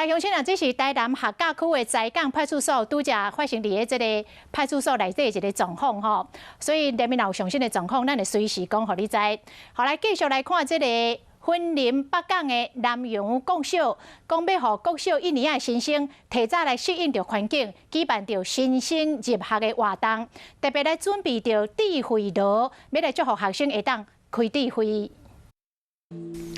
來鄉親啊，這是台南學甲區的災港派出所拄才發生佇咧這个派出所內底一个狀況吼，所以內面若有上新的狀況，咱會隨時講予你知。好，來繼續來看這个雲林北港的南陽國小，講欲予國小一年的新生提早來適應著環境，舉辦著新生入學的活動，特別來準備著智慧鑼，欲來祝福學生會當開智慧。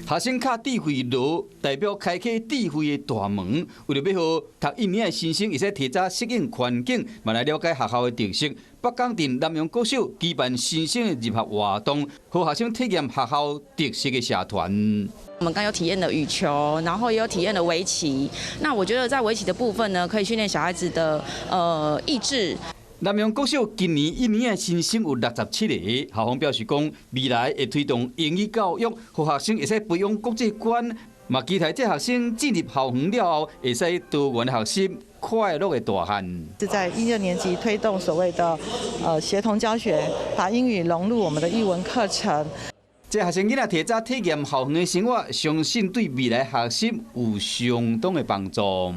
學生敲智慧鑼，代表開啟智慧的大門。為著欲予讀一年的新生會使提早適應環境，嘛來了解學校的特色。北港鎮南陽國小舉辦新生的入學活動，予學生體驗學校特色的社團。我們剛有體驗了羽球，然後也有體驗了圍棋。那我覺得在圍棋的部分呢，可以訓練小孩子的意志。南陽國小今年一年的新生有67个，校方表示講，未來會推動英語教育，予學生會使培養國際觀，嘛期待這學生進入校園了後，會使多元學習，快樂的大漢。是在一、二年級推動所謂的協同教學，把英語融入我們的藝文課程。這學生囡仔提早體驗校園的生活，相信對未來學習有相當的幫助。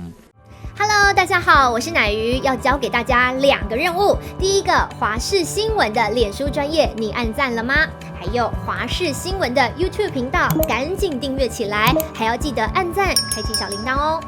Hello，大家好，我是奶魚，要交給大家兩個任務。第一個，華視新聞的臉書專頁，你按讚了嗎？還有華視新聞的 YouTube 頻道，趕緊訂閱起來，還要記得按讚，開啟小鈴鐺哦。